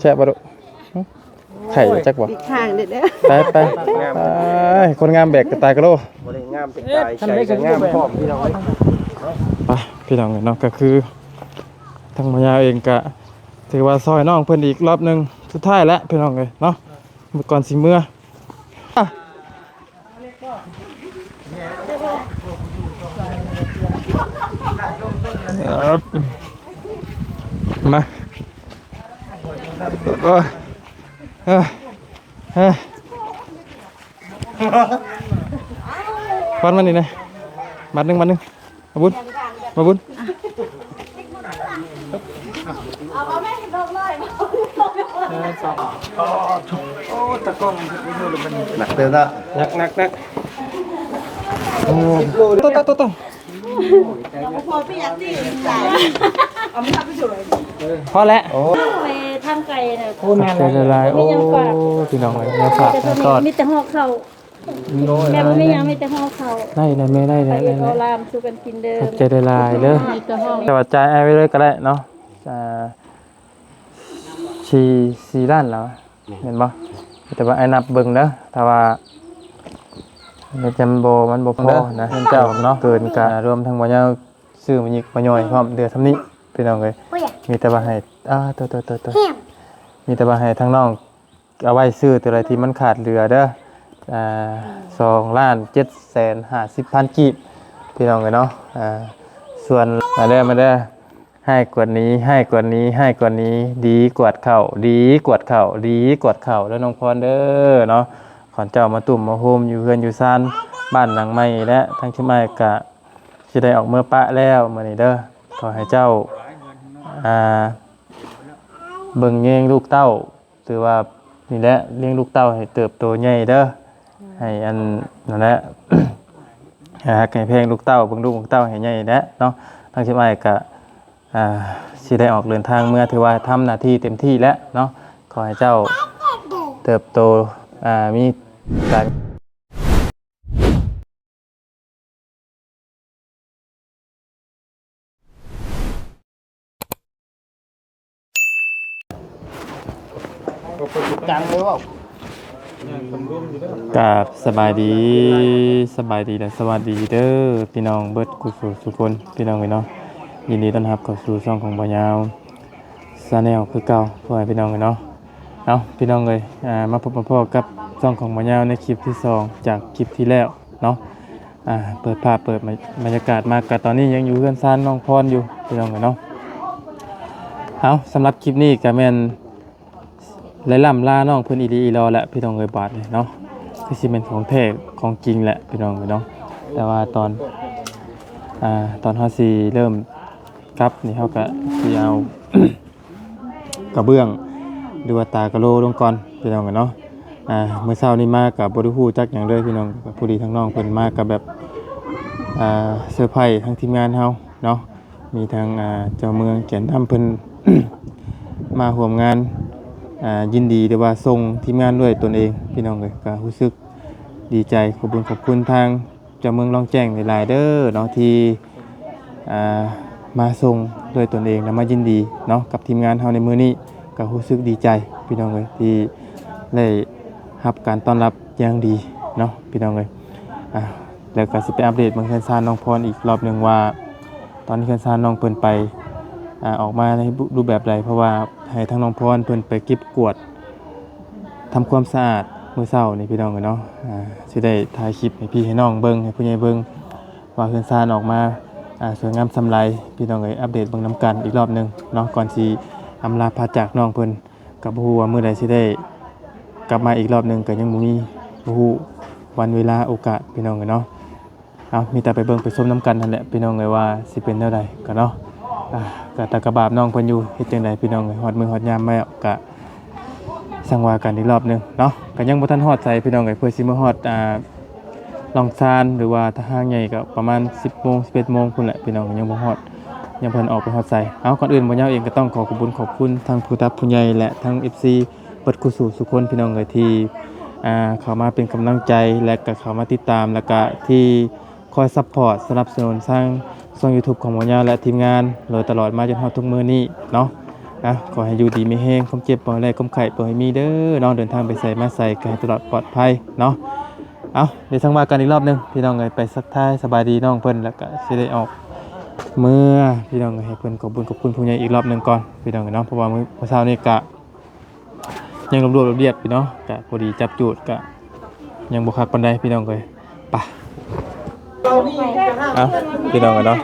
ແຊບບໍ່ລູກ? ຫຶ? ໄຂ່ຈັກບໍ່? ອີກຂ້າງເດີ້. ໄປ ໄປ ໄປ ຄົນງາມແບກກະຕ່າຍກະໂຫຼ. ບໍ່ໄດ້ງາມແຕ່ກາຍ ໃຈກໍງາມພ້ອມ ພີ່ນ້ອງເອີຍ. ໄປ ພີ່ນ້ອງເອີຍເນາະ, ກໍຄືທາງໝໍຍາວເອງກໍຖືວ່າຊ່ອຍນ້ອງເພິ່ນອີກລອບໜຶ່ງ ສຸດທ້າຍແລ້ວ ພີ່ນ້ອງເອີຍເນາະ, ມື້ກ່ອນຊິເມືອ. ມາ ເອີ ເອີ ເອີ ຄວັນມານີ້ນະ ບາດໜຶ່ງ ບາດໜຶ່ງ. ມາບຸນ ມາບຸນ. ໜັກເຕີບເນາະ. ໜັກ ໜັກ ໜັກ. ໂອ້ ໂຕ ໂຕ ໂຕ ໂຕ. ພໍແລ້ວ. ໂອ້ ໄປທາງໄກນະ. ໂອ້ ແມ່ນ ຂອບໃຈຫຼາຍໆ. ໂອ້ ພີ່ນ້ອງເອີຍ ແນວຝາກແນວຕ້ອນ ມີແຕ່ຫໍ່ເຂົ້າ. ແມ່ບໍ່ມີຫຍັງ ມີແຕ່ຫໍ່ເຂົ້າ. ໄດ້ໆ ແມ່ ໄດ້ໆ ໄດ້ໆ. ເອົາຫຼານສູ່ກັນກິນເດີ. ຂອບໃຈຫຼາຍໆເດີ. ແຕ່ວ່າຈ່າຍອ້າຍໄວ້ເລີຍກໍໄດ້ເນາະ. ອ່າ ສີ່ ສີ່ລ້ານແລ້ວ ແມ່ນບໍ່? ແຕ່ວ່າອ້າຍນັບເບິ່ງເດີ ຖ້າວ່າມັນຈຳບໍ່ ມັນບໍ່ພໍນະ ເງິນເຈົ້າເນາະ ເກີນກະ ລວມທັງບໍ່ຍາວ ຊື້ມາຍິກມາຍ່ອຍພ້ອມ ເຫຼືອສ່ຳນີ້ ພີ່ນ້ອງເອີຍ. ມີແຕ່ວ່າໃຫ້ ອ່າ ໂຕໆ ມີແຕ່ວ່າໃຫ້ທາງນ້ອງ ເອົາໄວ້ຊື້ຕົວໃດທີ່ມັນຂາດເຫຼືອເດີ. ອ່າ ສອງລ້ານເຈັດແສນຫ້າສິບພັນກີບ ພີ່ນ້ອງເອີຍເນາະ. ອ່າ ສ່ວນ ມາເດີ ມາເດີ ຮ້າຍກວ່ານີ້ ຮ້າຍກວ່ານີ້ ຮ້າຍກວ່ານີ້ ດີກວດເຂົ້າ ດີກວດເຂົ້າ ດີກວດເຂົ້າເດີ ນ້ອງພອນເດີເນາະ. ຂອງເຈົ້າມາຕຸ້ມມາໂຮມຢູ່ເຮືອນຢູ່ຊານບ້ານຫຼັງໃໝ່ ແລະ ທາງຊຸມອ້າຍກະຊິໄດ້ອອກເມືອປະແລ້ວມື້ນີ້ເດີ. ຂໍໃຫ້ເຈົ້າ ອ່າ ເບິ່ງແຍງລູກເຕົ້າ ຖືວ່ານີ້ແຫຼະ ລ້ຽງລູກເຕົ້າໃຫ້ເຕີບໂຕໃຫຍ່ເດີ ໃຫ້ອັນນັ້ນແຫຼະ ໃຫ້ຮັກໃຫ້ແພງລູກເຕົ້າ ເບິ່ງລູກເຕົ້າໃຫ້ໃຫຍ່ແຫຼະເນາະ. ທາງເຊຍອ້າຍກະ ອ່າ ຊິໄດ້ອອກເດີນທາງເມືອ ຖືວ່າທຳໜ້າທີ່ເຕັມທີ່ແລ້ວເນາະ. ຂໍໃຫ້ເຈົ້າເຕີບໂຕ ອ່າ ມີການ ກາບສະບາຍດີ ສະບາຍດີ ແລະ ສະຫວັດດີເດີ ພີ່ນ້ອງເບິດຄູ່ສູ່ຄົນ ພີ່ນ້ອງເອີຍເນາະ. ຍິນດີຕ້ອນຮັບເຂົ້າສູ່ຊ່ອງຂອງບ່າວຍາວ Channel ຄືເກົ່າ ພໍ່ແມ່ພີ່ນ້ອງເອີຍເນາະ. ເອົາ ພີ່ນ້ອງເອີຍ ອ່າ ມາພົບມາພໍ້ກັບຊ່ອງຂອງບ່າວຍາວໃນຄລິບທີສອງຈາກຄລິບທີ່ແລ້ວເນາະ. ອ່າ ເປີດພາບເປີດບັນຍາກາດມາ ກະຕອນນີ້ຍັງຢູ່ເຮືອນຊານນ້ອງພອນຢູ່ ພີ່ນ້ອງເອີຍເນາະ. ເອົາ ສຳລັບຄລິບນີ້ກະແມ່ນໄດ້ລ່ຳລານ້ອງເພິ່ນອີ່ຫຼີອີ່ຫຼໍແຫຼະ ພີ່ນ້ອງເອີຍ. ບາດນີ້ເນາະ ຄືຊິແມ່ນຂອງແທ້ຂອງຈິງແຫຼະ ພີ່ນ້ອງເອີຍເນາະ. ແຕ່ວ່າຕອນ ອ່າ ຕອນເຮົາຊິເລີ່ມ ກັບນີ້ເຮົາກະຊິເອົາກະເບື້ອງ ຫຼືວ່າຕາກະໂລລົງກ່ອນ ພີ່ນ້ອງເອີຍເນາະ. ອ່າ ມື້ເຊົ້ານີ້ມາກະບໍ່ໄດ້ຮູ້ຈັກຫຍັງເລີຍ ພີ່ນ້ອງ. ພໍດີທາງນ້ອງເພິ່ນມາກະແບບ ອ່າ ເຊີໄພຣສ໌ທາງທີມງານເຮົາເນາະ. ມີທັງ ອ່າ ເຈົ້າເມືອງແກນນຳເພິ່ນມາຮ່ວມງານ ອ່າ ຍິນດີ ຫຼືວ່າສົ່ງທີມງານດ້ວຍຕົນເອງ ພີ່ນ້ອງເອີຍ. ກະຮູ້ສຶກດີໃຈ ຂອບບຸນຂອບຄຸນທາງ ເຈົ້າເມືອງລອງແຈ້ງຫຼາຍໆເດີເນາະ ທີ່ ອ່າ ມາສົ່ງດ້ວຍຕົນເອງ ແລະ ມາຍິນດີເນາະ ກັບທີມງານເຮົາໃນມື້ນີ້. ກໍຮູ້ສຶກດີໃຈ ພີ່ນ້ອງເອີຍ ທີ່ໄດ້ຮັບການຕ້ອນຮັບຢ່າງດີເນາະ ພີ່ນ້ອງເອີຍ. ອ່າ ແລ້ວກໍຊິໄປອັບເດດເບິ່ງເຮືອນຊານນ້ອງພອນອີກລອບໜຶ່ງວ່າ ຕອນນີ້ເຮືອນຊານນ້ອງເພິ່ນໄປ ອ່າ ອອກມາໃນຮູບແບບໃດ ເພາະວ່າໃຫ້ທາງນ້ອງພອນເພິ່ນໄປເກັບກວາດ ທຳຄວາມສະອາດມື້ເຊົ້ານີ້ ພີ່ນ້ອງເອີຍເນາະ. ອ່າ ຊິໄດ້ຖ່າຍຄລິບໃຫ້ພີ່ໃຫ້ນ້ອງເບິ່ງ ໃຫ້ຜູ້ໃຫຍ່ເບິ່ງ ວ່າເຮືອນຊານອອກມາ ອ່າ ສວຍງາມສ່ຳໃດ ພີ່ນ້ອງເອີຍ. ອັບເດດເບິ່ງນຳກັນອີກລອບໜຶ່ງເນາະ ກ່ອນຊິອຳລາພາຈາກນ້ອງເພິ່ນ. ກໍບໍ່ຮູ້ວ່າມື້ໃດຊິໄດ້ກັບມາອີກລອບໜຶ່ງ ກໍຍັງບໍ່ມີ ບໍ່ຮູ້ວັນເວລາໂອກາດ ພີ່ນ້ອງເອີຍເນາະ. ເອົາ ມີແຕ່ໄປເບິ່ງໄປຊົມນຳກັນຫັ້ນແຫຼະ ພີ່ນ້ອງເອີຍ ວ່າຊິເປັນແນວໃດກັນເນາະ. ອ່າ ກະຕາກະບາບນ້ອງເພິ່ນຢູ່ ເຮັດຈັ່ງໃດ ພີ່ນ້ອງເອີຍ. ຮອດມື້ຮອດຍາມມາແລ້ວ ກະ ຈັ່ງວ່າກັນອີກລອບໜຶ່ງເນາະ. ກະຍັງບໍ່ທັນຮອດໃສ ພີ່ນ້ອງເອີຍ ເພື່ອຊິມາຮອດ ອ່າ ລອງຊານ ຫຼືວ່າຖ້າຫາກໃຫຍ່ກໍປະມານສິບໂມງ ສິບເອັດໂມງພຸ້ນແຫຼະ ພີ່ນ້ອງ ຍັງບໍ່ຮອດ ຍັງບໍ່ທັນອອກໄປຮອດໃສ. ເອົາ ກ່ອນອື່ນ ບ່າວຍາວເອງກໍຕ້ອງຂໍຂອບບຸນຂອບຄຸນທາງຜູ້ຫຼັກຜູ້ໃຫຍ່ ແລະ ທາງ ເອັຟຊີ ເບິດຄູ່ສູ່ທຸກຄົນ ພີ່ນ້ອງເອີຍ ທີ່ ອ່າ ເຂົ້າມາເປັນກຳລັງໃຈ ແລະ ກໍເຂົ້າມາຕິດຕາມ ແລະ ກະທີ່ ຄອຍຊັບພອດສະໜັບສະໜູນທາງຊ່ອງ YouTube ຂອງບ່າວຍາວ ແລະ ທີມງານ ໂດຍຕະຫຼອດມາຈົນຮອດທຸກມື້ນີ້ເນາະ. ອ່ະ ຂໍໃຫ້ຢູ່ດີມີແຮງ ຄວາມເຈັບບໍ່ໃຫ້ໄດ້ ຄວາມໄຂ້ບໍ່ໃຫ້ມີເດີເນາະ ເດີນທາງໄປໃສມາໃສກໍໃຫ້ຕະຫຼອດປອດໄພເນາະ. ເອົາ ດຽວຈັ່ງວ່າກັນອີກລອບໜຶ່ງ ພີ່ນ້ອງເອີຍ ໄປທັກທາຍສະບາຍດີນ້ອງເພິ່ນ ແລ້ວກໍຊິໄດ້ອອກເມືອ ພີ່ນ້ອງເອີຍ ໃຫ້ເພິ່ນຂອບບຸນຂອບຄຸນຜູ້ໃຫຍ່ອີກລອບໜຶ່ງກ່ອນ ພີ່ນ້ອງເອີຍເນາະ. ເພາະວ່າມື້ ມື້ເຊົ້ານີ້ກະຍັງລວບລວມລຽບໆຢູ່ເນາະ ກະພໍດີຈັບຈູດກະຍັງບໍ່ຄັກປານໃດ ພີ່ນ້ອງເອີຍ. ໄປ ເອົ້າ ພີ່ນ້ອງເອີຍເນາະ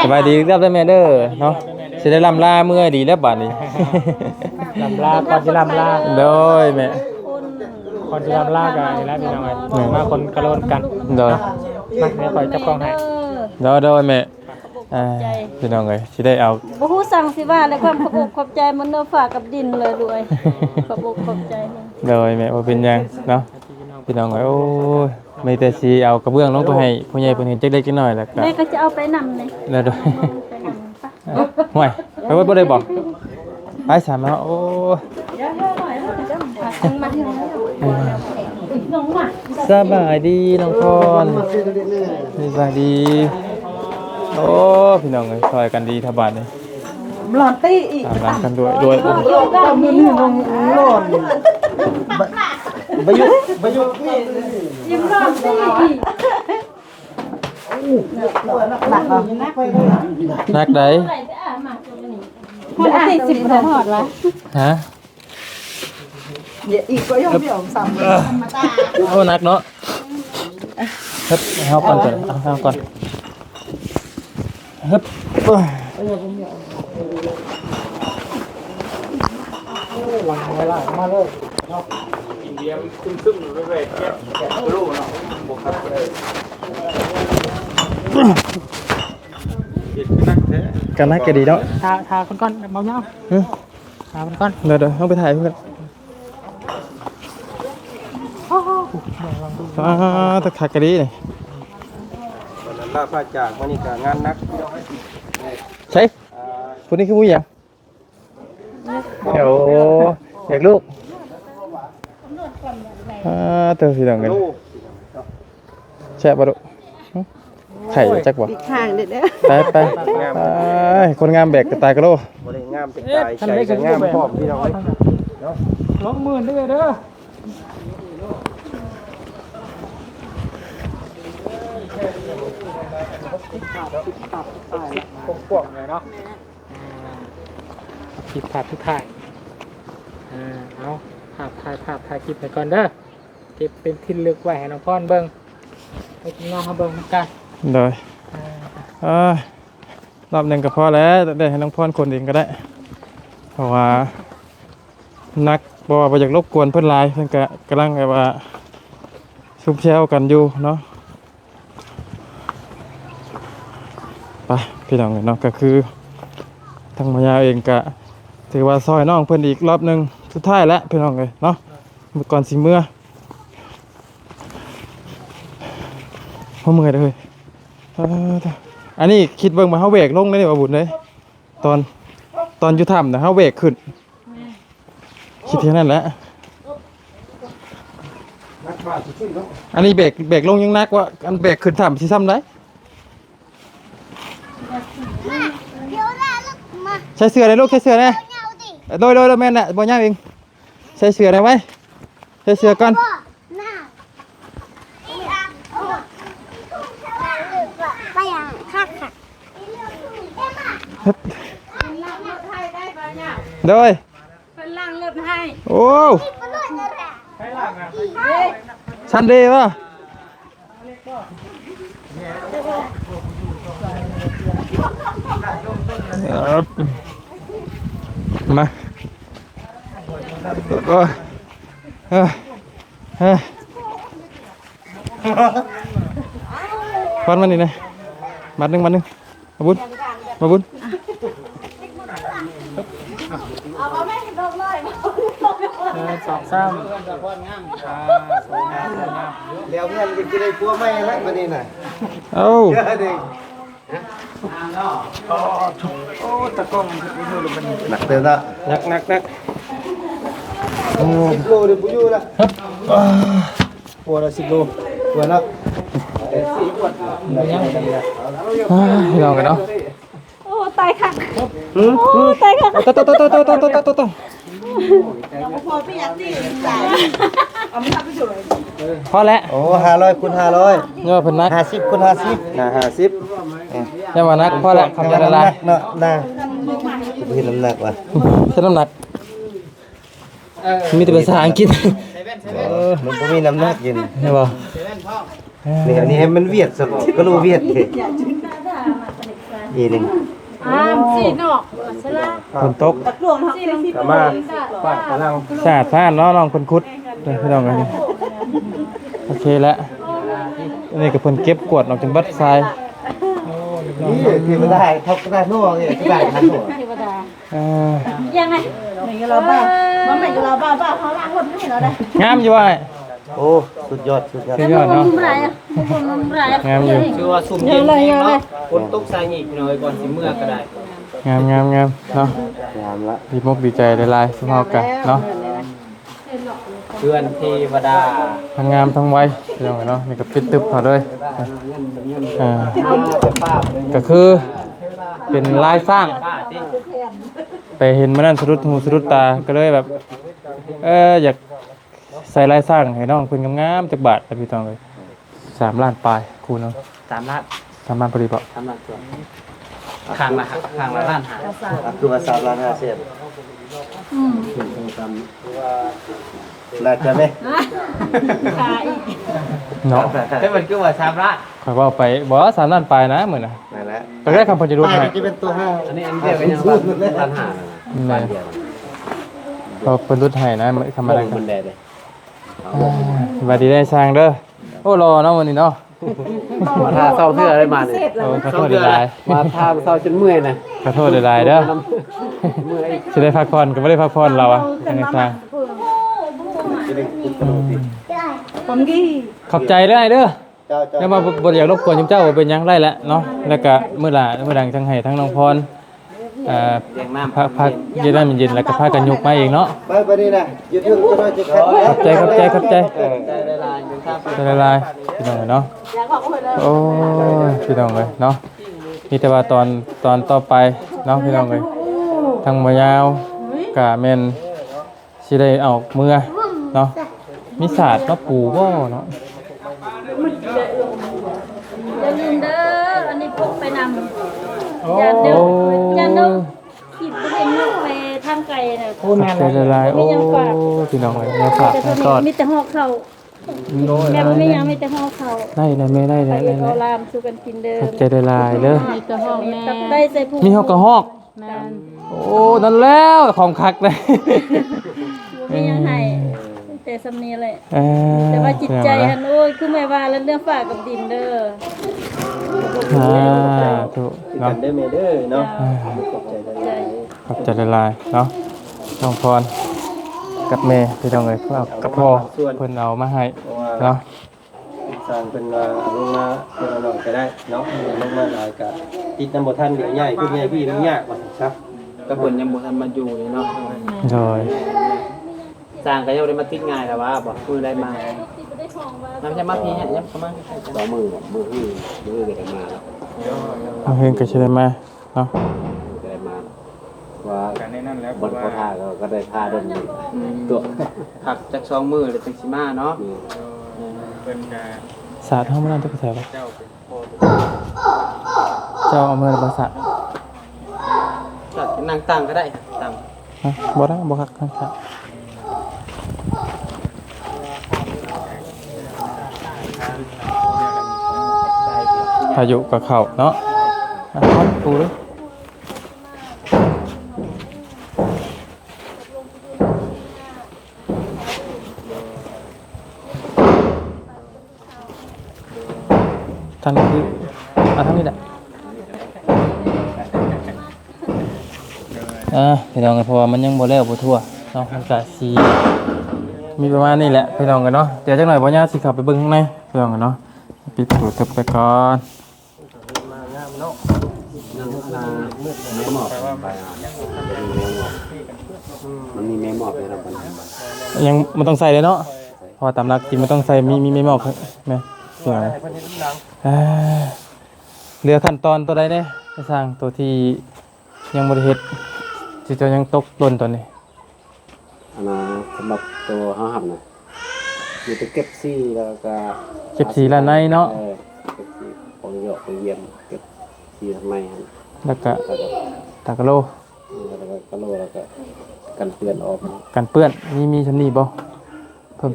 ສະບາຍດີເດີແມ່ເດີເນາະ ຊິໄດ້ລ່ຳລາເມືອດີແລ້ວບາດນີ້ ລ່ຳລາ ກ່ອນຊິລ່ຳລາ ໂດຍແມ່ ກ່ອນຊິລ່ຳລາກໍນີ້ແຫຼະ ພີ່ນ້ອງເອີຍ ແມ່ນ ມາຄົນກະໂລນກັນ ໂດຍ ມາ ດຽວຂ້ອຍຈັບກ້ອງໃຫ້ ໂດຍ ໂດຍແມ່ ຂອບອົກຂອບໃຈ ອ່າ ພີ່ນ້ອງເອີຍ ຊິໄດ້ເອົາ ບໍ່ຮູ້ສັງຊິວ່າແລ້ວ ຄວາມຂອບອົກຂອບໃຈມັນເນີຝາກັບດິນເລີຍລູກເອີຍ ຂອບອົກຂອບໃຈ ໂດຍແມ່ ບໍ່ເປັນຫຍັງເນາະ ພີ່ນ້ອງເອີຍ. ໂອ້ຍ ມີແຕ່ຊິເອົາກະເບື້ອງລົງໄປໃຫ້ຜູ້ໃຫຍ່ເພິ່ນເຫັນຈັກເລັກຈັກນ້ອຍ ແລ້ວກະ ແມ່ກໍຈະເອົາໄປນຳນີ້ ແລ້ວໂດຍ ໄປນຳປະ ເອົ້າ ຫ້ວຍ ໄປເບິດບໍ່ໄດ້ບໍ່ ໄປສາມເນາະ ໂອ້ຍ ສະບາຍດີນ້ອງພອນ ສະບາຍດີ ໂອ້ ພີ່ນ້ອງເອີຍ ຊ່ອຍກັນດີແທ້ບາດນີ້ ຫຼອນຕີອີກ ຕາມຫຼັງກັນດ້ວຍ ດ້ວຍ ຫຼອນ ບໍ່ຢຸດ ບໍ່ຢຸດ ອີກ ຫຼອນຕີອີກ ໜັກເນາະ ໜັກເນາະ ໜັກໃດ ສິບບໍ່ຮອດລະ ຮະ ອີກກໍຍອມ ທຳມະດາ ໂອ້ ໜັກເນາະ ເຮັດໃຫ້ເຮົາກ່ອນ ເອົາ ເອົາເຮົາກ່ອນ ຮຶບ ໂອ້ຍ ຫຼັງໄວຫຼາຍມາເລີຍເນາະ ກິນເບຍມັນຊຶມໆ ໄວໆ ແກະກະໂລເນາະ ບໍ່ຄັກປານໃດ ເຮັດຄືໜັກແທ້ ກະໜັກກະດີເນາະ ຖ້າ ຖ້າເພິ່ນກ່ອນ ເບົາຍາວ ຫຶ ຖາມມັນກ່ອນ ເດີໆ ເຮົາໄປຖ່າຍເພິ່ນ ອ່າ ຕະຄັກກະດີນີ້ ວັນນັ້ນລາພາຈາກ ມື້ນີ້ກະງານໜັກ ໃສ ອ່າ ຜູ້ນີ້ຄືຜູ້ຫຍັງ ໂອ້ ຢາກລູກ ອ່າ ເຕີ ພີ່ນ້ອງເອີຍ ແຊບບໍ່ລູກ ຫຶ ໄຂ່ຈັກບໍ່ ປີກຂ້າງເດີ້ ໄປ ໄປ ໄປ ຄົນງາມແບກກະຕ່າຍກະໂລ ບໍ່ໄດ້ງາມແຕ່ກາຍ ໃຈກໍງາມພ້ອມ ພີ່ນ້ອງເອີຍ ເນາະ ລອງໝື່ນເດີ້ ເດີ້ ກວ້າງໆເລີຍເນາະ ອ່າ ຄລິບພາບສຸດທ້າຍ ອ່າ ເອົາ ພາບ ຖ່າຍພາບ ຖ່າຍຄລິບໃຫ້ກ່ອນເດີ້ ເກັບເປັນທີ່ລະລຶກໄວ້ໃຫ້ນ້ອງພອນເບິ່ງ ໃຫ້ທີມງານເຮົາເບິ່ງນຳກັນ ໂດຍ ອ່າ ເອີ ຮອບໜຶ່ງກໍພໍແລ້ວ ໄດ້ໃຫ້ນ້ອງພອນຂົນເອງກໍໄດ້ ເພາະວ່າໜັກ ບໍ່ວ່າບໍ່ຢາກລົບກວນເພິ່ນຫຼາຍ ເພິ່ນກໍກຳລັງແບບວ່າຊຸມແຊວກັນຢູ່ເນາະ ໄປ ພີ່ນ້ອງເອີຍເນາະ ກໍຄືທາງໝໍຍາວເອງກໍຖືວ່າຊ່ອຍນ້ອງເພິ່ນອີກຮອບໜຶ່ງ ສຸດທ້າຍແລ້ວ ພີ່ນ້ອງເອີຍເນາະ ມື້ກ່ອນຊິເມືອ ເຮົາເມື່ອຍເດີ້ເຮີ້ຍ ເອີ ອັນນີ້ຄິດເບິ່ງວ່າເຮົາແຫວກລົງເດ້ ບໍ່ບຸນເດ້ ຕອນ ຕອນຢູ່ຖ້ຳນະ ເຮົາແຫວກຂຶ້ນ ແມ່ນ ຄິດແນວນັ້ນແຫຼະ ອັນນີ້ແບກ ແບກລົງຍັງໜັກວ່າ ອັນແບກຂຶ້ນຖ້ຳຊິຊ່ຳໃດ ໃສ່ເສື້ອແດ່ລູກ ໃສ່ເສື້ອແດ່ ໂດຍ ໂດຍ ໂດຍ ແມ່ນແຫຼະ ບໍ່ຍາວເອງ ໃສ່ເສື້ອແດ່ໄວ ໃສ່ເສື້ອກ່ອນ ໄປຫຍັງຄັກໆ ຮຶບ ໂດຍ ເພິ່ນລ້າງລົດໃຫ້ ໂອ້ ຊັ້ນເດວະ ມາ ໂອ້ຍ ເອີ ເອີ ຄວັນມານີ້ນະ ບາດໜຶ່ງ ບາດໜຶ່ງ ມາບຸນ ມາບຸນ ເອີ ສອງ ສາມ ອ່າ ສວຍງາມ ສວຍງາມ ແລ້ວເຮືອນກໍຈະໄດ້ຜົວໃໝ່ແລ້ວບັດນີ້ນະ ເອົ້າ ໂອ້ ຕາກ້ອງມັນເຮັດໃຫ້ເຮົາລະບັດນີ້ ໜັກເຕີບເນາະ ໜັກ ໜັກ ໜັກ ໂອ້ ສິບໂລເດີ ບໍ່ຢູ່ລະ ປົວລະສິບໂລ ປົວເນາະ ອ່າ ພີ່ນ້ອງເອີຍເນາະ ໂອ້ ຕາຍຄັກ ຫືມ ໂອ້ ຕາຍຄັກ ໂຕ ໂຕ ໂຕ ໂຕ ໂຕ ໂຕ ໂຕ ພໍແລ້ວ ໂອ້ ຫ້າຮ້ອຍຄູນຫ້າຮ້ອຍ ເອີ ເພິ່ນໜັກ ຫ້າສິບຄູນຫ້າສິບ ໜ້າຫ້າສິບ ເອີ ຢ່າວ່າໜັກ ພໍແລ້ວ ຂອບໃຈຫຼາຍໆ ນ້ຳໜັກເນາະ ນາ ເຮັດນ້ຳໜັກວ່າ ເຮັດນ້ຳໜັກ ມີແຕ່ພາສາອັງກິດ ເອີ ມັນບໍ່ມີນ້ຳໜັກຢູ່ນີ້ ແມ່ນບໍ່? ນີ້ ອັນນີ້ໃຫ້ມັນວຽດຊະ ກະໂລວຽດເດ ອີໜຶ່ງ ອ່າ ສີ່ນອກ ສະລາ ຝົນຕົກ ກະມາ ຟາດກະລັງ ສະອາດສະອ້ານເນາະ ນ້ອງເພິ່ນຂຸດ ເດີ ພີ່ນ້ອງເອີຍ ໂອເຄແລ້ວ ອັນນີ້ກະເພິ່ນເກັບກວາດອອກຈົນເບິດຊາຍ ນີ້ເທວະດາ ເທວະດາ ເທວະດາ ເອີ ຍັງໄງ ແມ່ນກະລາວບ້າ ມາແມ່ນກະລາວບ້າ ບ້າເຮົາລ້າງລົດໃຫ້ລາວໄດ້ ງາມຢູ່ອ້າຍ ໂອ້ ສຸດຍອດ ສຸດຍອດ ສຸດຍອດເນາະ ງາມຢູ່ ຖືວ່າຊຸ່ມເຢັນແຮງເນາະ ຝົນຕົກຊາຍອີກພີ່ນ້ອງເອີຍ ກ່ອນຊິເມືອກະໄດ້ ງາມ ງາມ ງາມເນາະ ງາມລະ ດີມົກດີໃຈຫຼາຍໆ ຊຸມເຮົາກະເນາະ ເຮືອນເທວະດາ ທັງງາມທັງໄວ ພີ່ນ້ອງເອີຍເນາະ ນີ້ກະປິດຕຶບເຂົາເລີຍ ອ່າ ກະຄືເປັນລາຍຊ້າງ ໄປເຫັນມື້ນັ້ນສະດຸດຫູສະດຸດຕາ ກະເລີຍແບບ ເອີ ຢາກໃສ່ລາຍຊ້າງໃຫ້ນ້ອງເພິ່ນງາມໆ ຈັກບາດລະພີ່ນ້ອງເອີຍ ສາມລ້ານປາຍຄູນເນາະ ສາມລ້ານ ສາມລ້ານພໍດີບໍ່? ສາມລ້ານກວ່າ ຂ້າງລະ ຂ້າງລະລ້ານຫ້າ ອ່ະ ຄືວ່າສາມລ້ານຫ້າແສນ ອືມ ໜ້າຈະແມ່ນ ເນາະ ແຕ່ມັນຄືວ່າສາມລ້ານ ຂ້ອຍເວົ້າໄປ ບໍ່ ສາມລ້ານປາຍນະ ມື້ນະ ນັ້ນແຫຼະ ກໍໄດ້ຄຳເພິ່ນຈະຫຼຸດໃຫ້ ຈະເປັນໂຕຫ້າ ອັນນີ້ ອັນດຽວກັນຍັງລ້ານຫ້າ ນັ້ນນະ ເພາະເພິ່ນຫຼຸດໃຫ້ນະ ທຳມະດາ ມັນແດ່ເດ້ ອ່າ ສະບາຍດີເດີຊ່າງເດີ ໂອ້ ຫຼໍ່ເນາະມື້ນີ້ເນາະ ມາຖ້າເຊົາເທື່ອໄດ້ມານີ້ ໂອ້ ຂໍໂທດຫຼາຍໆ ມາຖ້າເຊົາຈົນເມື່ອຍນະ ຂໍໂທດຫຼາຍໆເດີ ເມື່ອຍ ຊິໄດ້ພັກຜ່ອນກໍບໍ່ໄດ້ພັກຜ່ອນລາວອະ ທາງຊ່າງ ຂອບໃຈເດີອ້າຍເດີ ເຈົ້າ ເຈົ້າ ແຕ່ວ່າບໍ່ ບໍ່ຢາກລົບກວນຈຸມເຈົ້າ ບໍ່ເປັນຫຍັງ ໄດ້ແຫຼະເນາະ ແລ້ວກະມື້ລະ ມື້ຫຼັງຈັ່ງໃຫ້ທາງນ້ອງພອນ ອ່າ ພາ ພາ ເຢັນນ້ຳເຢັນ ແລ້ວກະພາກັນຍົກມາເອງເນາະ ໄປ ໄປນີ້ນະ ຢູ່ເທິງ ເຈົ້າໜ້ອຍຈະຂັດ ຂອບໃຈ ຂອບໃຈ ຂອບໃຈ ເອີ ຂອບໃຈຫຼາຍໆ ພີ່ນ້ອງເອີຍເນາະ ໂອ້ຍ ພີ່ນ້ອງເອີຍເນາະ ມີແຕ່ວ່າຕອນ ຕອນຕໍ່ໄປເນາະ ພີ່ນ້ອງເອີຍ ທາງໝໍຍາວກະແມ່ນ ຊິໄດ້ເອົາເມືອເນາະ ມີສາດມາປູບໍ່ເນາະ ຢ່າລືມເດີ ອັນນີ້ພົກໄປນຳ ໂອ້ ຢ້ານເດີ ໂອ້ ຢ້ານເດີ ຄິດບໍ່ເຫັນເນາະ ໄປທາງໄກນະ ໂອ້ ຂອບໃຈຫຼາຍໆ ໂອ້ ພີ່ນ້ອງເອີຍ ແນວຝາກແນວຕ້ອນ ມີແຕ່ຫໍ່ເຂົ້າ ອືມ ແມ່ບໍ່ມີຫຍັງ ມີແຕ່ຫໍ່ເຂົ້າ ໄດ້ ໄດ້ແມ່ ໄດ້ ໄດ້ ໄດ້ ເຂົ້າລາມສູ່ກັນກິນເດີ ຂອບໃຈຫຼາຍໆເດີ ມີແຕ່ຫໍ່ແມ່ ໄດ້ໃສ່ຜູ້ ມີຫໍ່ກະຮອກ ແມ່ນ ໂອ້ ນັ້ນແລ້ວ ຂອງຄັກເດ້ ບໍ່ມີຫຍັງໃຫ້ ແຕ່ສ່ຳນີ້ແຫຼະ ເອີ ແຕ່ວ່າຈິດໃຈຫັ້ນ ໂອ້ຍ ຄືແມ່ວ່າແລ້ວ ເລື່ອງຟ້າກັບດິນເດີ ສາທຸເນາະ ເດີແມ່ເດີເນາະ ຂອບໃຈຫຼາຍໆເນາະ ນ້ອງພອນກັບແມ່ ພີ່ນ້ອງເອີຍ ກັບພໍ່ ເພິ່ນເອົາມາໃຫ້ເນາະ ຊ່າງເພິ່ນວ່າເອົາລົງມາເທື່ອລະໜ້ອຍກະໄດ້ເນາະ ເອົາລົງມາຫຼາຍກະຕິດນຳບໍ່ທັນ ດຽວຍ້າຍພຸ້ນຍ້າຍພີ້ມັນຍາກວ່າຊັ້ນຊະ ກະເພິ່ນຍັງບໍ່ທັນມາຢູ່ນີ້ເນາະ ໂດຍ ຊ່າງກະຍັງບໍ່ໄດ້ມາຕິດງ່າຍແລ້ວວ່າ ບໍ່ ມື້ໃດມາ ນຳຈະມາພີ້ ຍັງເຂົ້າມາໃກ້ໆ ສອງມື້ ມື້ອື່ນ ມື້ອື່ນກະໄດ້ມາແລ້ວ ມື້ອື່ນກະຊິໄດ້ມາ ເນາະ ກະໄດ້ມາວ່າ ກະແນະນຳແລ້ວ ບໍ່ພໍຖ້າ ກະໄດ້ພາດົນ ອືມ ຕົວະ ພັກຈັກສອງມື້ແລ້ວຈຶ່ງຊິມາເນາະ ແມ່ນ ເອີ ເພິ່ນກະ ສາດເຮົາມານັ້ນຈັກໃສວະ ເຈົ້າເປັນພໍ່ ເຈົ້າເອົາເມືອແລ້ວບໍ່ສາດ ສາດນັ່ງຕັ້ງກະໄດ້ ຕັ້ງ ຮະ ບໍ່ໄດ້ ບໍ່ຄັກ ພາຍຸກໍເຂົ້າເນາະ ອ່ະ ເຂົ້າປະຕູເລີຍ ທາງນີ້ຄື ມາທາງນີ້ແຫຼະ ອ່າ ພີ່ນ້ອງເອີຍ ເພາະວ່າມັນຍັງບໍ່ແລ້ວບໍ່ທົ່ວເນາະ ມັນກະຊິມີປະມານນີ້ແຫຼະ ພີ່ນ້ອງເອີຍເນາະ ດຽວຈັກໜ້ອຍບໍ່ຍາວຊິເຂົ້າໄປເບິ່ງຂ້າງໃນ ພີ່ນ້ອງເອີຍເນາະ ປິດປະຕູເຖິບໄປກ່ອນ ມາງາມເນາະ ຍັງ ອ່າ ແມ່ໝອກໄປ ອ່າ ມັນມີແມ່ໝອກໃຫ້ເຮົາ ຍັງບໍ່ຕ້ອງໃສ່ເລີຍເນາະ ເພາະວ່າຕາມຫຼັກຈິງມັນຕ້ອງໃສ່ ມີ ມີແມ່ໝອກ ແມ່ນ ເພິ່ນເຮັດນຳຫຼັງ ອ່າ ເຫຼືອຂັ້ນຕອນໂຕໃດແດ່ ໄປສ້າງໂຕທີ່ ຍັງບໍ່ໄດ້ເຮັດ ຊິເຈົ້າຍັງຕົກຫຼົ່ນຕອນນີ້. ອັນນ່າ ສຳລັບໂຕເຮົາຫັ້ນນະ ມີແຕ່ເກັບສີແລ້ວກະ ເກັບສີລາດໃນເນາະ. ເອີ ເກັບສີ ປອງຢອກປອງຢ້ຽມ ເກັບສີລາດໃນຫັ້ນ ແລ້ວກະ ແລ້ວກະ ຕາກະໂລ ເອີ ແລ້ວກະກະໂລ ແລ້ວກະກັນເປື້ອນອອກ ກັນເປື້ອນ. ມີ ມີຊ່ຳນີ້ບໍ່? ເພີ່ມ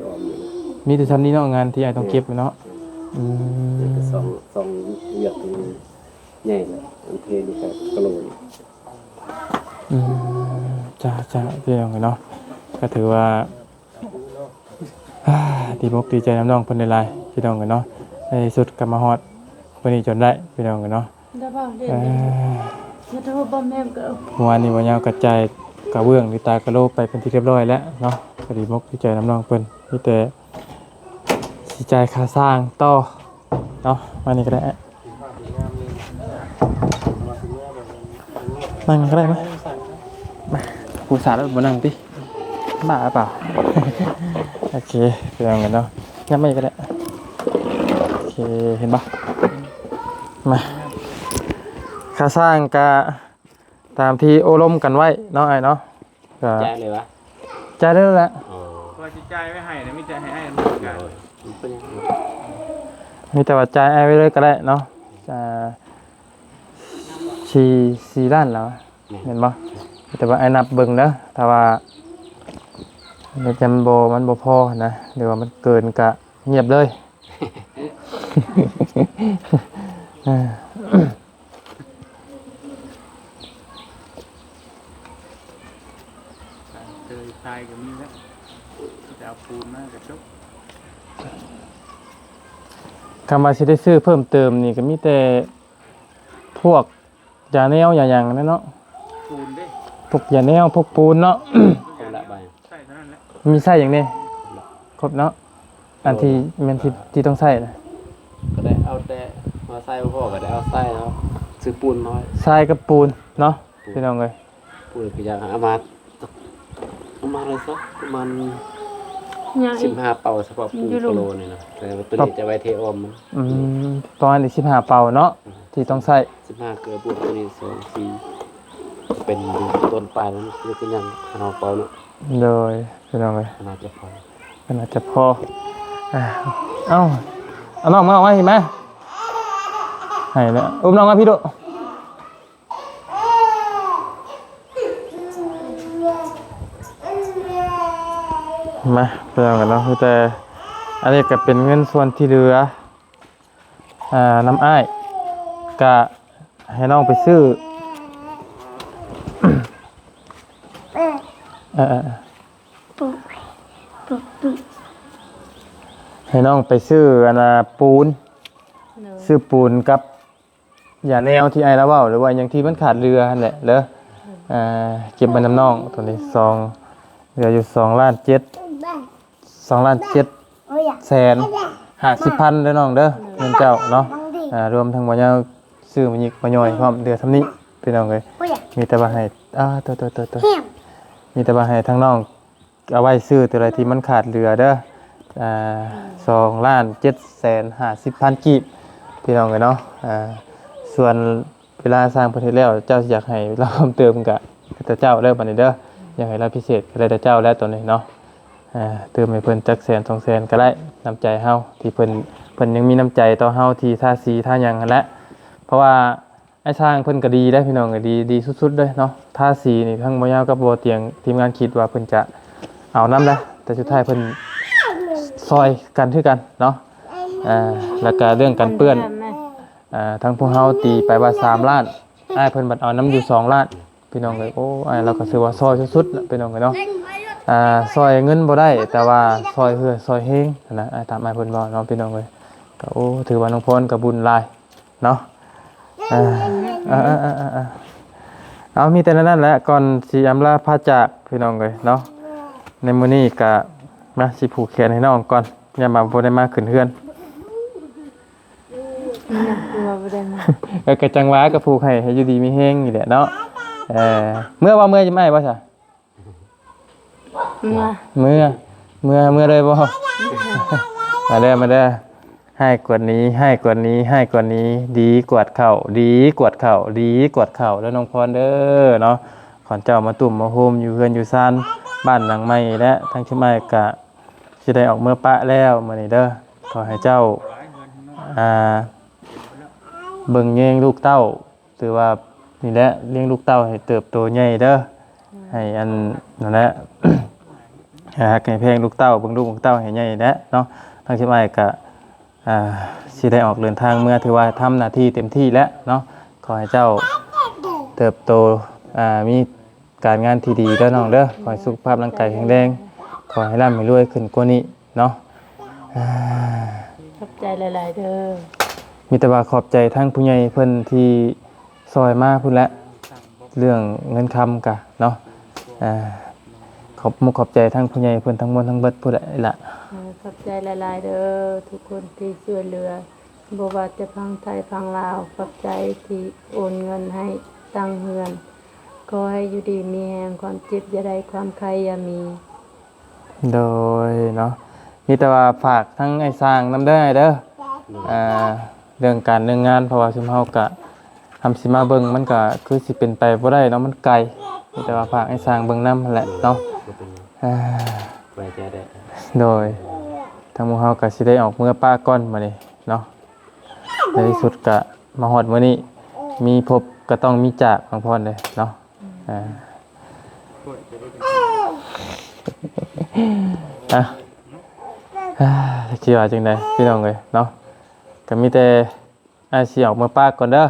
ມີແຕ່ຊ່ຳນີ້ເນາະ ງານທີ່ອ້າຍຕ້ອງເກັບເນາະ. ອືມ ມີແຕ່ສອງ ສອງວຽກທີ່ໃຫຍ່ແຫຼະ ອັນເທນີ້ກະກະໂລນີ້. ອືມ ຈ້າໆ ພີ່ນ້ອງເອີຍເນາະ ກໍຖືວ່າ ອ່າ ດີອົກດີໃຈນຳນ້ອງເພິ່ນຫຼາຍໆ ພີ່ນ້ອງເອີຍເນາະ. ໃນທີ່ສຸດກໍມາຮອດມື້ນີ້ຈົນໄດ້ ພີ່ນ້ອງເອີຍເນາະ. ເອີ ເມື່ອວານນີ້ບ່າວຍາວກະຈ່າຍກະເບື້ອງ ຫຼື ຕາກະໂລໄປເປັນທີ່ຮຽບຮ້ອຍແລ້ວເນາະ ກໍດີອົກດີໃຈນຳນ້ອງເພິ່ນ. ມີແຕ່ຊິຈ່າຍຄ່າສ້າງຕໍ່ເນາະ. ມານີ້ກໍໄດ້ ນັ່ງກໍໄດ້ມາ ມາ ຜູ້ສາວແລ້ວບໍ່ນັ່ງຕິ ບ້າເປົ່າ. ໂອເຄ ພີ່ນ້ອງເອີຍເນາະ ຍັບມາອີກກໍໄດ້. ໂອເຄ ເຫັນບໍ່ ມາ ຄ່າສ້າງກະຕາມທີ່ໂອ້ລົມກັນໄວ້ເນາະ ອ້າຍເນາະ. ກະຈ່າຍເລີຍວະ? ຈ່າຍເລີຍແຫຼະ. ອໍ ວ່າຊິຈ່າຍໄວ້ໃຫ້ນະ ມີແຕ່ໃຫ້ອ້າຍນຳກັນ. ໂດຍ ມີແຕ່ວ່າຈ່າຍອ້າຍໄວ້ເລີຍກໍໄດ້ເນາະ. ອ່າ ສີ່ ສີ່ລ້ານແລ້ວ ແມ່ນ ແມ່ນບໍ່? ແຕ່ວ່າອ້າຍນັບເບິ່ງເດີ ຖ້າວ່າມັນຈະບໍ່ ມັນບໍ່ພໍຫັ້ນນະ ຫຼືວ່າມັນເກີນກະງຽບເລີຍ. ເຕີຍຊາຍກໍມີແລ້ວ ແຕ່ເອົາປູນມາກໍຈົບ. ຄຳວ່າຊິໄດ້ຊື້ເພີ່ມເຕີມນີ້ກໍມີແຕ່ພວກຢາແນວຢາຫຍັງແຫຼະເນາະ. ປູນເດ້ ພວກຢາແນວ ພວກປູນເນາະ. ຄົບລະບາດ ໃຊ້ເທົ່ານັ້ນແຫຼະ. ມີໃຊ້ຫຍັງແດ່? ຄົບເນາະ. ອັນທີ່ແມ່ນທີ່ ທີ່ຕ້ອງໃຊ້ນະ ກໍໄດ້ເອົາແຕ່ມາໃສ່ ບໍ່ພໍກໍໄດ້ເອົາໃສ່ເນາະ ຊື້ປູນມາໄວ້ ຊາຍກັບປູນເນາະ. ປູນ ພີ່ນ້ອງເອີຍ ປູນກໍຢາກເອົາມາ ເອົາມາເລີຍຊະ ປະມານ ຍັງອີກ ສິບຫ້າເປົາ ສະເພາະປູນກະໂລນີ້ນະ ແຕ່ວ່າໂຕນີ້ຈະໄວ້ເທອອມມັນ. ອືມ ປະມານອີກສິບຫ້າເປົາເນາະ ອືມ ທີ່ຕ້ອງໃຊ້. ສິບຫ້າເກືອບວກໂຕນີ້ ສອງ ສີ່ ເປັນຕົ້ນປາຍ ມັນຄືຍັງຫ້າເປົາເນາະ. ໂດຍ ພີ່ນ້ອງເອີຍ ມັນອາດຈະພໍ ມັນອາດຈະພໍ. ອ່າ ເອົາ ເອົານ້ອງມາ ເອົາມາພີ້ມາ ໃຫ້ແລ້ວ ອຸ້ມນ້ອງມາພີ້ດຸ. ມາ ພີ່ນ້ອງເອີຍເນາະ ມີແຕ່ ອັນນີ້ກໍເປັນເງິນສ່ວນທີ່ເຫຼືອ ອ່າ ນຳອ້າຍ ກະໃຫ້ນ້ອງໄປຊື້ ເອີ ເອີ ເອີ ໃຫ້ນ້ອງໄປຊື້ ອັນນ່າ ປູນ ໂດຍ ຊື້ປູນກັບຢາແນວທີ່ອ້າຍລາວເວົ້າ ຫຼືວ່າຫຍັງທີ່ມັນຂາດເຫຼືອຫັ້ນແຫຼະເດີ. ອ່າ ເກັບໄວ້ນຳນ້ອງ ໂຕນີ້ສອງ ເຫຼືອຢູ່ສອງລ້ານເຈັດ ສອງລ້ານເຈັດແສນຫ້າສິບພັນເດີນ້ອງເດີ ເງິນເຈົ້າເນາະ. ອ່າ ລວມທັງບໍ່ຍາວຊື້ມາຍິກມາຍ່ອຍພ້ອມ ເຫຼືອສ່ຳນີ້ພີ່ນ້ອງເອີຍ. ມີແຕ່ວ່າໃຫ້ ອ່າ ໂຕໆ ມີແຕ່ວ່າໃຫ້ທາງນ້ອງເອົາໄວ້ຊື້ໂຕໃດທີ່ມັນຂາດເຫຼືອເດີ. ອ່າ ສອງລ້ານເຈັດແສນຫ້າສິບພັນກີບ ພີ່ນ້ອງເອີຍເນາະ. ອ່າ ສ່ວນ ເວລາຊ່າງເພິ່ນເຮັດແລ້ວ ເຈົ້າຊິຢາກໃຫ້ລາວເພີ່ມເຕີມກະແລ້ວແຕ່ເຈົ້າເດີ ບາດນີ້ເດີ ຢາກໃຫ້ລາວພິເສດກະແລ້ວແຕ່ເຈົ້າແຫຼະ ໂຕນີ້ເນາະ. ອ່າ ເຕີມໃຫ້ເພິ່ນຈັກແສນສອງແສນກະໄດ້ ນ້ຳໃຈເຮົາທີ່ເພິ່ນ ເພິ່ນຍັງມີນ້ຳໃຈຕໍ່ເຮົາທີ່ທາສີທາຫຍັງຫັ້ນແຫຼະ. ເພາະວ່າອ້າຍຊ່າງເພິ່ນກະດີເດ້ພີ່ນ້ອງ ກະດີ ດີສຸດໆເລີຍເນາະ. ທາສີນີ້ທັງບໍ່ຍາວກັບບໍ່ຕຽງ ທີມງານຄິດວ່າເພິ່ນຈະເອົານຳເດ້ ແຕ່ສຸດທ້າຍເພິ່ນຊ່ອຍກັນຄືກັນເນາະ. ອ່າ ແລ້ວກະເລື່ອງກັນເປື້ອນ ອ່າ ທາງພວກເຮົາຕີໄປວ່າສາມລ້ານ ອ້າຍເພິ່ນບັດເອົານຳຢູ່ສອງລ້ານ ພີ່ນ້ອງເອີຍ. ໂອ້ ອ້າຍລາວກໍຖືວ່າຊ່ອຍສຸດໆລະ ພີ່ນ້ອງເອີຍເນາະ. ອ່າ ຊ່ອຍເງິນບໍ່ໄດ້ ແຕ່ວ່າຊ່ອຍເຫື່ອຊ່ອຍແຮງຫັ້ນນະ ອ້າຍ ຕາມອ້າຍເພິ່ນເວົ້າເນາະ ພີ່ນ້ອງເອີຍ. ກໍ ໂອ້ ຖືວ່ານ້ອງພອນກໍບຸນຫຼາຍເນາະ. ອ່າ ອ່າ ເອົາ ມີແຕ່ນັ້ນແຫຼະ ກ່ອນຊິອຳລາພາຈາກ ພີ່ນ້ອງເອີຍເນາະ. ໃນມື້ນີ້ກໍມາຊິຜູກແຂນໃຫ້ນ້ອງກ່ອນ ຍາມວ່າບໍ່ໄດ້ມາຂຶ້ນເຮືອນ. ນະ ຄືວ່າບໍ່ໄດ້ມາ ເອີ ກະຈັ່ງວ່າກະຜູກໃຫ້ ໃຫ້ຢູ່ດີມີແຮງນີ້ແຫຼະເນາະ. ເອີ ເມືອບໍ່ ເມືອຢາມອ້າຍບໍ່ຊະ? ເມືອ ເມືອ ເມືອ ເມືອເລີຍບໍ່? ມາເດີ ມາເດີ. ຮ້າຍກວ່ານີ້ ຮ້າຍກວ່ານີ້ ຮ້າຍກວ່ານີ້ ດີກວາດເຂົ້າ ດີກວາດເຂົ້າ ດີກວາດເຂົ້າເດີນ້ອງພອນເດີເນາະ. ຂອນເຈົ້າມາຕຸ້ມມາໂຮມຢູ່ເຮືອນຢູ່ຊານບ້ານຫຼັງໃໝ່ແລ້ວ ທາງເຂມອ້າຍກະຊິໄດ້ອອກເມືອປະແລ້ວມື້ນີ້ເດີ. ຂໍໃຫ້ເຈົ້າ ອ່າ ເບິ່ງແຍງລູກເຕົ້າ ຖືວ່ານີ້ແຫຼະ ລ້ຽງລູກເຕົ້າໃຫ້ເຕີບໂຕໃຫຍ່ເດີ ໃຫ້ອັນນັ້ນແຫຼະ ໃຫ້ຮັກໃຫ້ແພງລູກເຕົ້າ ເບິ່ງລູກເບິ່ງເຕົ້າໃຫ້ໃຫຍ່ແຫຼະເນາະ. ທາງເຂມອ້າຍກະ ອ່າ ຊິໄດ້ອອກເດີນທາງເມືອ ຖືວ່າທຳໜ້າທີ່ເຕັມທີ່ແລ້ວເນາະ. ຂໍໃຫ້ເຈົ້າເຕີບໂຕ ອ່າ ມີການງານທີ່ດີເດີນ້ອງເດີ ຂໍໃຫ້ສຸຂະພາບຮ່າງກາຍແຂງແຮງ ຂໍໃຫ້ລ່ຳໃຫ້ລວຍຂຶ້ນກວ່ານີ້ເນາະ. ອ່າ ຂອບໃຈຫຼາຍໆເດີ. ມີແຕ່ວ່າຂອບໃຈທາງຜູ້ໃຫຍ່ເພິ່ນທີ່ຊ່ອຍມາພຸ້ນແຫຼະ ເລື່ອງເງິນຄຳກະເນາະ. ອ່າ ຂອບມຸກຂອບໃຈທາງຜູ້ໃຫຍ່ເພິ່ນທັງໝົດທັງເບິດພຸ້ນແຫຼະ. ເອີ ຂອບໃຈຫຼາຍໆເດີ ທຸກຄົນທີ່ຊ່ວຍເຫຼືອ ບໍ່ວ່າແຕ່ຝັ່ງໄທຝັ່ງລາວ ຂອບໃຈທີ່ໂອນເງິນໃຫ້ຕັ້ງເຮືອນ. ຂໍໃຫ້ຢູ່ດີມີແຮງ ຄວາມເຈັບຢ່າໄດ້ ຄວາມໄຂ້ຢ່າມີ. ໂດຍເນາະ ມີແຕ່ວ່າຝາກທາງອ້າຍຊ່າງນຳເດີ ອ້າຍເດີ ອ່າ ເລື່ອງການເລື່ອງງານ ເພາະວ່າຊຸມເຮົາກະ ຄຳຊິມາເບິ່ງມັນກະຄືຊິເປັນໄປບໍ່ໄດ້ເນາະ ມັນໄກ. ມີແຕ່ວ່າຝາກອ້າຍຊ່າງເບິ່ງນຳຫັ້ນແຫຼະເນາະ. ອ່າ ໂດຍ ທາງໝູ່ເຮົາກະຊິໄດ້ອອກເມືອປະກ່ອນບັດນີ້ເນາະ. ໃນທີ່ສຸດກະມາຮອດມື້ນີ້ ມີພົບກະຕ້ອງມີຈາກ ນ້ອງພອນເດ້ເນາະ. ອ່າ ອ່ະ ອ່າ ຊິວ່າຈັ່ງໃດພີ່ນ້ອງເອີຍເນາະ. ກະມີແຕ່ອ້າຍຊິອອກເມືອປະກ່ອນເດີ.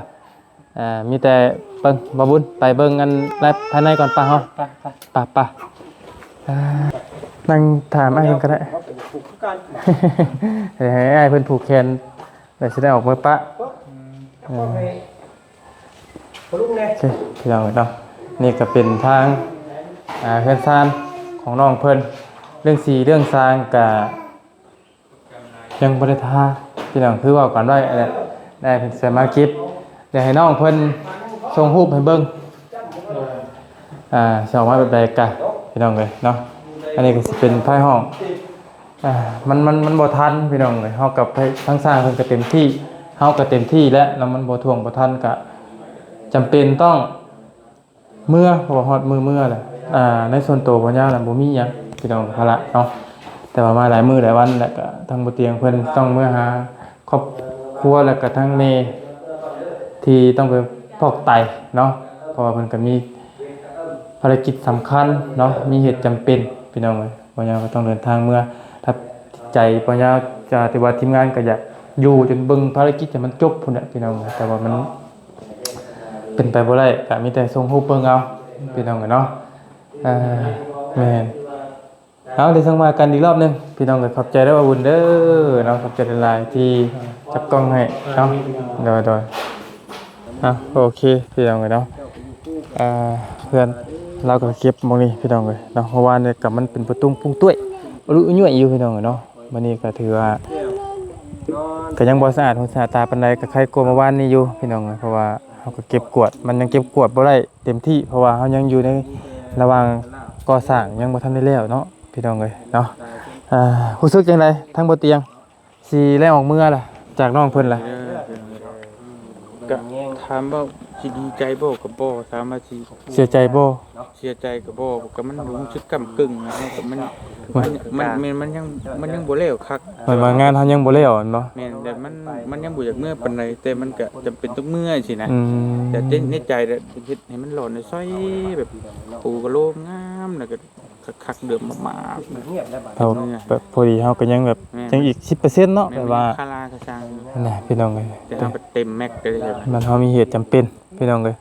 ອ່າ ມີແຕ່ເບິ່ງ ບ່າວບຸນ ໄປເບິ່ງອັນ ພາຍໃນກ່ອນ ປະເຮົາ ໄປ ໄປ ໄປ ອ່າ ນັ່ງຖາມອ້າຍເພິ່ນກະໄດ້ ໃຫ້ອ້າຍເພິ່ນຜູກແຂນ ແລ້ວຊິໄດ້ອອກເມືອປະ. ອືມ ເອີ ໂອເຄ ພີ່ນ້ອງເນາະ ນີ້ກະເປັນທາງ ອ່າ ເຮືອນຊານຂອງນ້ອງເພິ່ນ. ເລື່ອງສີເລື່ອງສາງກະຍັງບໍ່ໄດ້ທາ ພີ່ນ້ອງ ຄືເວົ້າກັນໄວ້ຫັ້ນແຫຼະ ໄດ້ເພິ່ນຊິມາເກັບ. ດຽວໃຫ້ນ້ອງເພິ່ນສົ່ງຮູບໃຫ້ເບິ່ງ ອ່າ ຊິອອກມາແບບໃດກະ ພີ່ນ້ອງເອີຍເນາະ. ອັນນີ້ກະຊິເປັນພາຍຫ້ອງ ອ່າ ມັນ ມັນ ມັນບໍ່ທັນພີ່ນ້ອງເອີຍ. ເຮົາກັບໄປທາງຊ່າງເພິ່ນກະເຕັມທີ່ ເຮົາກະເຕັມທີ່ແລ້ວເນາະ. ມັນບໍ່ຖ້ວງບໍ່ທັນກະຈຳເປັນຕ້ອງເມືອ ເພາະວ່າຮອດມື້ເມືອແລ້ວ. ອ່າ ໃນສ່ວນໂຕບ່າວຍາວນະບໍ່ມີຫຍັງພີ່ນ້ອງ ພາລະເນາະ ແຕ່ວ່າມາຫຼາຍມື້ຫຼາຍວັນແລ້ວກະທາງບໍ່ຕຽງເພິ່ນຕ້ອງເມືອຫາຄອບຄົວ ແລ້ວກະທາງແມ່ທີ່ຕ້ອງໄປຟອກໄຕເນາະ ເພາະວ່າເພິ່ນກະມີພາລະກິດສຳຄັນເນາະ ມີເຫດຈຳເປັນພີ່ນ້ອງເອີຍ. ບ່າວຍາວກະຕ້ອງເດີນທາງເມືອ. ຖ້າໃຈບ່າວຍາວຈະ ຖືວ່າທີມງານກະຢາກຢູ່ຈົນເບິ່ງພາລະກິດໃຫ້ມັນຈົບພຸ້ນແຫຼະພີ່ນ້ອງ ແຕ່ວ່າມັນເປັນໄປບໍ່ໄດ້ ກະມີແຕ່ສົ່ງຮູບເບິ່ງເອົາພີ່ນ້ອງເອີຍເນາະ. ອ່າ ແມ່ນ ເອົາ ດຽວຈັ່ງວ່າກັນອີກລອບໜຶ່ງພີ່ນ້ອງເອີຍ. ຂອບໃຈເດີ ບ່າວບຸນເດີເນາະ ຂອບໃຈຫຼາຍໆທີ່ຈັບກ້ອງໃຫ້ເນາະ. ໂດຍ ໂດຍ ອ່ະ ໂອເຄພີ່ນ້ອງເອີຍເນາະ. ອ່າ ເພື່ອນລາວກະເກັບໝ່ອງນີ້ພີ່ນ້ອງເອີຍເນາະ. ເມື່ອວານນີ້ກະມັນເປັນປະຕຸງປຸງຕຸ້ຍ ອະລຸອະຍົຍຢູ່ພີ່ນ້ອງເອີຍເນາະ. ມື້ນີ້ກະຖືວ່າກະຍັງບໍ່ສະອາດຫູສະອາດຕາປານໃດ ກະໄຄກວ່າເມື່ອວານນີ້ຢູ່ພີ່ນ້ອງເອີຍ ເພາະວ່າເຮົາກະເກັບກວາດ ມັນຍັງເກັບກວາດບໍ່ໄດ້ເຕັມທີ່ ເພາະວ່າເຮົາຍັງຢູ່ໃນລະຫວ່າງກໍ່ສ້າງ ຍັງບໍ່ທັນໄດ້ແລ້ວເນາະ ພີ່ນ້ອງເອີຍເນາະ. ອ່າ ຮູ້ສຶກຈັ່ງໃດທາງບໍ່ຕຽງ? ຊິໄດ້ອອກເມືອລະ ຈາກນ້ອງເພິ່ນລະ. ກະຖາມວ່າຊິດີໃຈບໍ່ກະບໍ່ ຖາມວ່າຊິເສຍໃຈບໍ່ ເສຍໃຈກະບໍ່ ກະມັນຮູ້ສຶກກ້ຳກຶ່ງນະ. ມັນ ມັນ ມັນ ມັນຍັງ ມັນຍັງບໍ່ແລ້ວຄັກ ໝາຍວ່າງານເຮົາຍັງບໍ່ແລ້ວແມ່ນບໍ່? ແມ່ນ ແຕ່ມັນ ມັນຍັງບໍ່ຢາກເມືອປານໃດ ແຕ່ມັນກະຈຳເປັນຕ້ອງເມືອຊີ້ນະ. ອືມ ແຕ່ໃນໃຈແບບເຮັດໃຫ້ມັນຫຼອນຊອຍ ແບບປູກະໂລງາມ ແລ້ວກະຄັກໆ ເດີມມາກໆ ເຮົາແບບພໍດີເຮົາກະຍັງແບບ ແມ່ນ ຍັງອີກສິບເປີເຊັນເນາະ ແມ່ນ ແບບວ່າ ຄາລາຄາຊັງນະ ພີ່ນ້ອງເອີຍ. ແຕ່ເຮົາກະເຕັມແມັກເລີຍ ມັນເຮົາມີເຫດຈຳເປັນ ພີ່ນ້ອງເອີຍ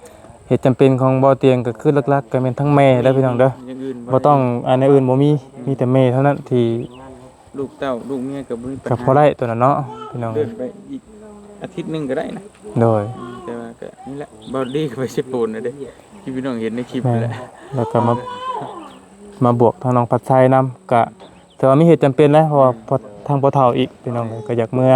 ເຫດຈຳເປັນຂອງບໍ່ຕຽງກະຄືຫຼັກໆກະແມ່ນທັງແມ່ເດີພີ່ນ້ອງເດີ ບໍ່ຕ້ອງ ອັນອື່ນບໍ່ມີ ມີແຕ່ແມ່ເທົ່ານັ້ນທີ່ ລູກເຕົ້າລູກເມຍກະບໍ່ມີປັນຫາ ກະພໍໄດ້ໂຕນັ້ນເນາະ ພີ່ນ້ອງເອີຍ. ເລື່ອນໄປອີກອາທິດໜຶ່ງກະໄດ້ນະ. ໂດຍ ອືມ ແຕ່ວ່າກະນີ້ແຫຼະ ບໍ່ດີກະໄປເຊໂປນນະເດ້ ທີ່ພີ່ນ້ອງເຫັນໃນຄລິບຫັ້ນແຫຼະ ແລ້ວກະມາ ມາບວກທາງນ້ອງພັດໄຊນຳ ກະ ແຕ່ວ່າມີເຫດຈຳເປັນແຫຼະ ເພາະວ່າ ອືມ ທາງພໍ່ເຖົ້າອີກ ພີ່ນ້ອງເອີຍ ກະຢາກເມືອ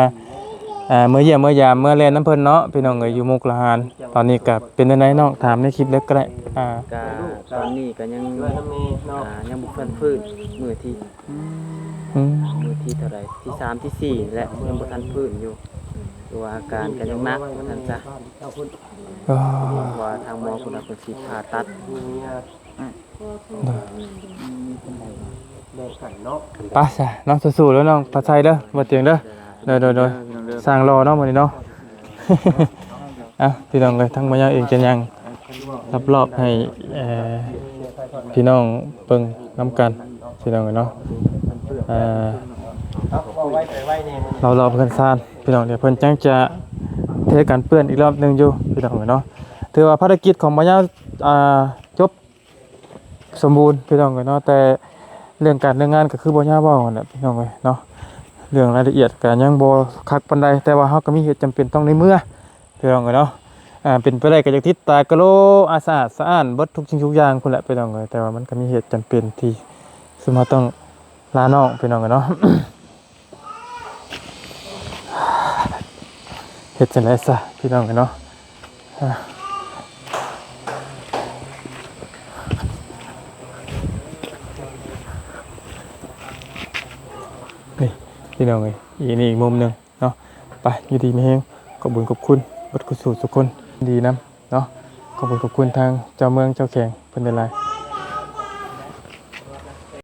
ອ່າ ເມືອຢ້ຽມເມືອຢາມ ເມືອແລ່ນນຳເພິ່ນເນາະ ພີ່ນ້ອງເອີຍ ຢູ່ມຸກດາຫານ. ຕອນນີ້ກະເປັນຈັ່ງໃດນ້ອງ ຖາມໃນຄລິບເລີຍກະໄດ້. ອ່າ ກະຕອນນີ້ກະຍັງ ອ່າ ຍັງບໍ່ຟັນຟື້ນ ມື້ທີ່ ອືມ ອືມ ທີເທົ່າໃດ ທີສາມ ທີສີ່ນີ້ແຫຼະ ຍັງບໍ່ທັນຟື້ນຢູ່ ຫຼືວ່າອາການກໍຍັງໜັກວ່າຊັ້ນຊະ ເອີ ເພາະວ່າທາງໝໍເພິ່ນວ່າເພິ່ນຊິຜ່າຕັດ ໂດຍ ໄປຊະເນາະ ສູ້ໆເດີນ້ອງປາໄຊເດີ ບໍ່ຕຽງເດີ ໂດຍໆໆ ຊ່າງຫຼໍ່ເນາະມື້ນີ້ເນາະ ເອົ້າ ພີ່ນ້ອງເອີຍ ທາງໝໍຍາວເອງຈະຍ່າງ ລອບໆໃຫ້ ເອີ ພີ່ນ້ອງເບິ່ງນຳກັນ ພີ່ນ້ອງເອີຍເນາະ ເອີ ລອບໆເຮືອນຊານ ພີ່ນ້ອງ ດຽວເພິ່ນຈັ່ງຈະເທກັນເປື້ອນອີກລອບໜຶ່ງຢູ່ ພີ່ນ້ອງເອີຍເນາະ ຖືວ່າພາລະກິດຂອງໝໍຍາວ ອ່າ ຈົບສົມບູນ ພີ່ນ້ອງເອີຍເນາະ ແຕ່ເລື່ອງການເລື່ອງງານກໍຄືໝໍຍາວເວົ້າຫັ້ນແຫຼະ ພີ່ນ້ອງເອີຍເນາະ ເລື່ອງລາຍລະອຽດກໍຍັງບໍ່ຄັກປານໃດ ແຕ່ວ່າເຮົາກໍມີເຫດຈຳເປັນຕ້ອງໄດ້ເມືອ ພີ່ນ້ອງເອີຍເນາະ ອ່າ ເປັນໄປໄດ້ກໍຢາກຕິດຕາກະໂລ ອາ ສະອາດສະອ້ານເບິດທຸກສິ່ງທຸກຢ່າງພຸ້ນແຫຼະ ພີ່ນ້ອງເອີຍ ແຕ່ວ່າມັນກໍມີເຫດຈຳເປັນທີ່ຊຸມເຮົາຕ້ອງລານ້ອງ ພີ່ນ້ອງເອີຍເນາະ ເຮັດຈັ່ງໃດຊະ ພີ່ນ້ອງເອີຍເນາະ ອ່າ ນີ້ ພີ່ນ້ອງເອີຍ ອີກ ນີ້ອີກມຸມໜຶ່ງ ເນາະ ໄປ ຢູ່ດີມີແຮງ ຂອບບຸນຂອບຄຸນເບິດຄູ່ສູ່ທຸກຄົນ ດີນຳເນາະ ຂອບບຸນຂອບຄຸນທາງເຈົ້າເມືອງເຈົ້າແຂວງເພິ່ນຫຼາຍໆ.